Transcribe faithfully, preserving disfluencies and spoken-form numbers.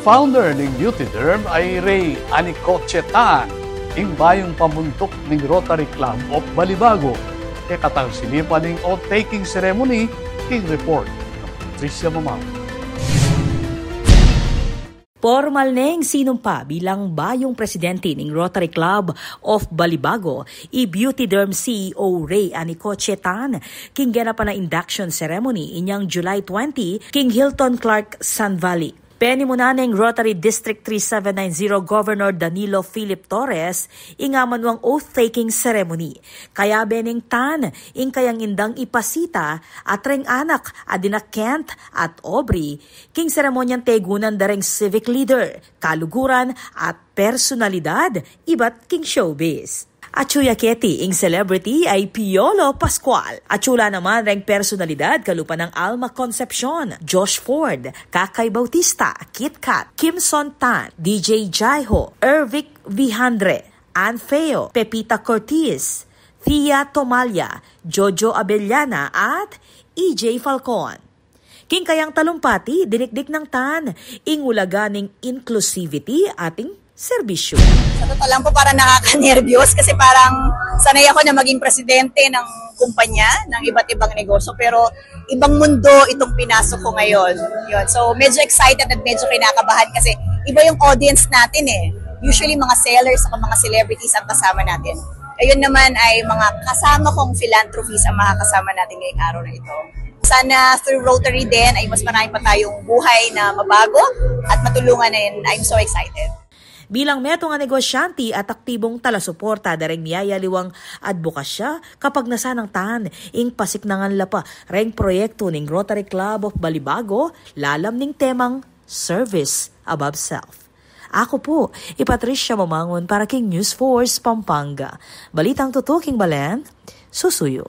Founder ning Beauty Derm ay Rey Anicoche Tan, ing bayung pamuntuk ning Rotary Club of Balibago. Kekatang sinipan ning oath-taking ceremony, king report Patricia Mamang. Pormal neng sinumpa bilang bayung presidente ning Rotary Club of Balibago i Beauty Derm C E O Rey Anicoche Tan king genapan a induction ceremony inyang July twenty king Hilton Clark Sun Valley. Penimunan neng Rotary District three seven nine zero Governor Danilo Philip Torres ing amanuang oath-taking ceremony. Kayabe neng Tan ing kayang indang ipasita at reng anak a dina Kent at Aubrey king seremonyang tegunan da reng civic leader, kaluguran at personalidad ibat king showbiz. Atsu ya keti ing celebrity ay Piolo Pascual. Atsu la naman reng personalidad kalupa nang Alma Concepcion, Josh Ford, Kakay Bautista, Kit Kat, Kimson Tan, D J Jaiho, Ervic Vihandre, Ann Feo, Pepita Cortiz, Thea Tomalia, Jojo Abellana at E J Falcon. King kayang talumpati, dinikdik nang Tan ing ulaga ning inclusivity at ing serbisyu. Sa totoo lang po, parang nakakanerbiyos kasi parang sanay ako na maging presidente ng kumpanya, ng iba't ibang negosyo, pero ibang mundo itong pinasok ko ngayon. Yun. So, medyo excited at medyo kinakabahan kasi iba yung audience natin eh. Usually, mga sellers at mga celebrities ang kasama natin. Ayun naman ay mga kasama kong philanthropies ang makakasama natin ngayong araw na ito. Sana through Rotary din ay mas marami pa tayong buhay na mabago at matulungan, and I'm so excited. Bilang metung a negosyante at aktibong talasuporta da reng miyayaliwang adbokasya, kapagnasan nang Tan ing pasiknangan la pa reng proyektu ning Rotary Club of Balibago lalam ning temang Service Above Self. Aku pu i Patricia Mamangun para king News Force Pampanga. Balitang tutuking balen, susuyu.